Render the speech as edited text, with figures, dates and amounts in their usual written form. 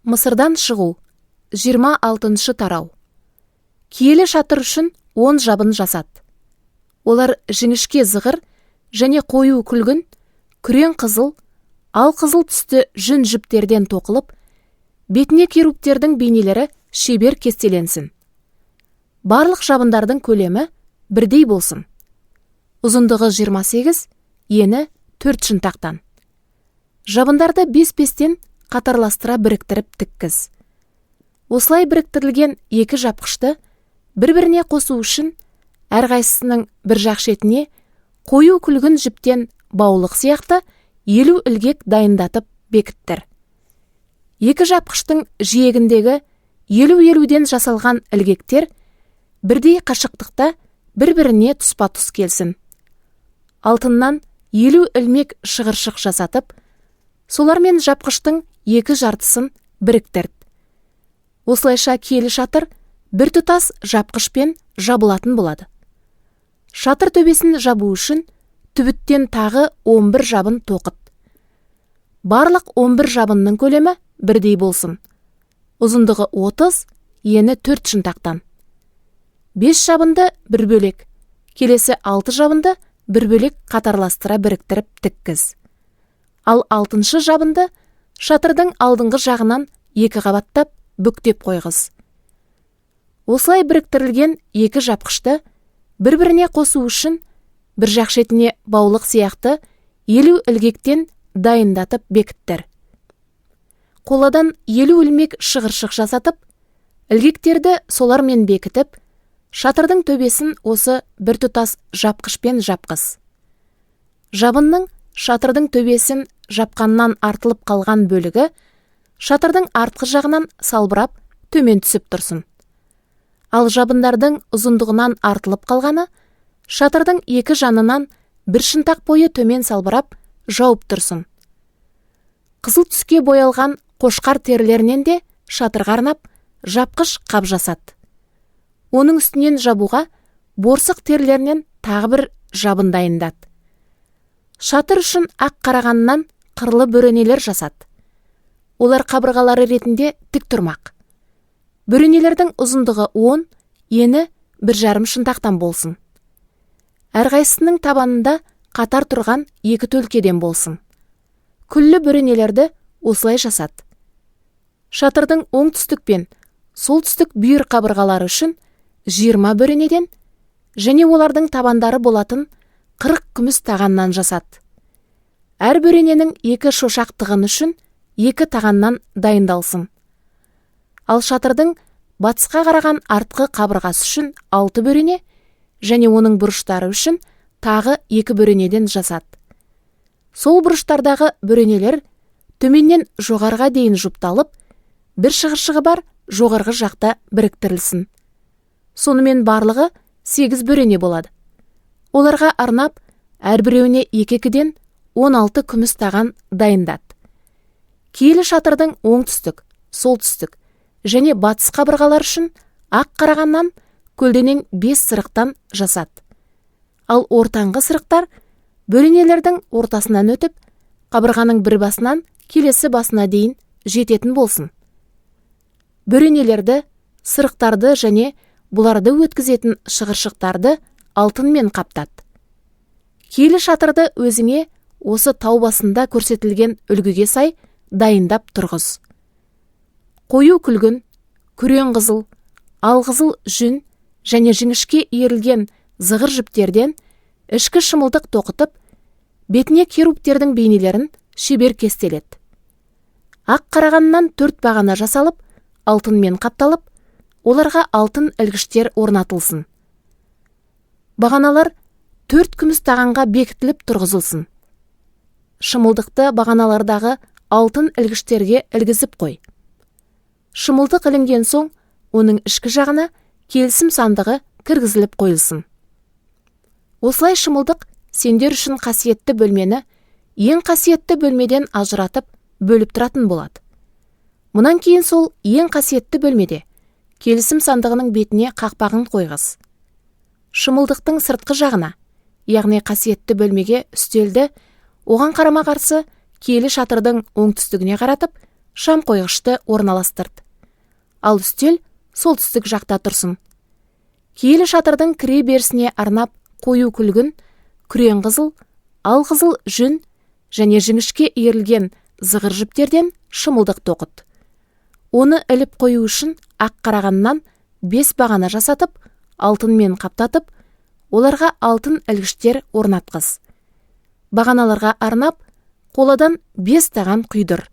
Мысырдан шығу, 26 тарау. Киелі шатыр үшін 10 жабын жасат. Олар жіңішке зығыр және қою күлгін, күрең қызыл, ал қызыл түсті жүн жіптерден тоқылып, бетіне керубтердің бейнелері шебер кестеленсін. Барлық жабындардың көлемі бірдей болсын. Ұзындығы 28, ені 4 шынтақтан. Жабындарды 5-5-тен қатарластыра біріктіріп тіккіз. Осылай біріктірілген екі жапқышты бір-біріне қосу үшін әрқайсысының бір жақ шетіне қою күлгін жіптен баулық сияқты 50 ілгек дайындатып бекіттір. Екі жапқыштың жиегіндегі 50-50-ден жасалған ілгектер бірдей қашықтықта бір-біріне тұспа-тұс келсін. Алтыннан 50 ілмек шығыршық жасатып, солармен жапқыштың екі жартысын біріктірд. Осылайша киелі шатыр бір тұтас жапқышпен жабылатын болады. Шатыр төбесін жабу үшін түбіттен тағы 11 жабын тоқыт. Барлық 11 жабынның көлемі бірдей болсын. Ұзындығы 30, ені 4 шынтақтан. 5 жабынды бір бөлек, келесі 6 жабынды бір бөлек қатарластыра біріктіріп тіккіз. Ал 6 жабынды шатырдың алдыңғы жағынан екі қабаттап бүктеп қойғыз. Осылай біріктірілген екі жапқышты бір-біріне қосу үшін бір жақ шетіне баулық сияқты 50 ілгектен дайындатып бекіттір. Қоладан 50 ілмек шығыршық жасатып, ілгектерді солармен бекітіп, шатырдың төбесін осы біртұтас жапқышпен жапқыз. Жабынның шатырдың төбесін жапқаннан артылып қалған бөлігі шатырдың артқы жағынан салбырап төмен түсіп тұрсын. Ал жабындардың ұзындығынан артылып қалғаны шатырдың екі жанынан бір шынтақ бойы төмен салбырап жауып тұрсын. Қызыл түске боялған қошқар терілерінен де шатырға арнап жапқыш қап жасат. Оның үстінен жабуға борсық терілерінен тағы бір жабын дайындат. Шатыр үшін ақ қарағаннан қырлы бөренелер жасат. Олар қабырғалары ретінде тік тұрмақ. Бөренелердің ұзындығы 10, ені 1,5 шынтақтан болсын. Әрқайсысының табанында қатар тұрған екі төлкеден болсын. Күллі бөренелерді осылай жасат. Шатырдың оңтүстік пен солтүстік бүйір қабырғалары үшін 20 бөренеден және олардың табандары болатын 40 күміс тағаннан жасат. Әр бөрененің екі шошақ тығыны үшін екі тағаннан дайындалсын. Ал шатырдың батысқа қараған артқы қабырғасы үшін 6 бөрене және оның бұрыштары үшін тағы 2 бөренеден жасат. Сол бұрыштардағы бөренелер төменнен жоғарыға дейін жұпталып, бір шығыршығы бар жоғарғы жақта біріктірілсін. Сонымен барлығы 8 бөрене болады. Оларға арнап әрбіреуіне 2-2-ден 16 күміс таған дайындат. Киелі шатырдың оңтүстік, солтүстік және батыс қабырғалар үшін ақ қарағаннан көлденең 5 сырықтан жасат. Ал ортаңғы сырықтар бөренелердің ортасынан өтіп, қабырғаның бір басынан келесі басына дейін жететін болсын. Бөренелерді, сырықтарды және бұларды өткізетін шығыршықтарды алтынмен қаптат. Киелі шатырды өзіңе осы тау басында көрсетілген үлгіге сай дайындап тұрғыз. Қою күлгін, күрең қызыл, алғызыл жүн және жіңішке иірілген зығыр жіптерден ішкі шымылдық тоқытып, бетіне керубтердің бейнелерін шебер кестелет. Ақ қарағаннан 4 бағана жасалып, алтынмен қапталып, оларға алтын ілгіштер орнатылсын. Бағаналар 4 күміс тағанға бекітіліп тұрғызылсын. Шымылдықты бағаналардағы алтын ілгіштерге ілгізіп қой. Шымылдық ілінген соң, оның ішкі жағына келісім сандығы кіргізіліп қойылсын. Осылай шымылдық сендер үшін қасиетті бөлмені ең қасиетті бөлмеден ажыратып бөліп тұратын болады. Мұнан кейін сол ең қасиетті бөлмеде келісім сандығының бетіне қақпағын қойғыз. Шымылдықтың сыртқы жағына, яғни қасиетті бөлмеге үстелді, оған қарама-қарсы киелі шатырдың оңтүстігіне қаратып, шам қойғышты орналастырт. Ал үстел солтүстік жақта тұрсын. Киелі шатырдың кіре берісіне арнап қою күлгін, күрең қызыл, алқызыл жүн және жіңішке иірілген зығыр жіптерден шымылдық тоқыт. Оны іліп қою үшін ақ қарағаннан 5 бағана жасатып, алтынмен қаптатып, оларға алтын ілгіштер орнатқыз. Бағаналарға арнап, қоладан 5 таған құйдыр.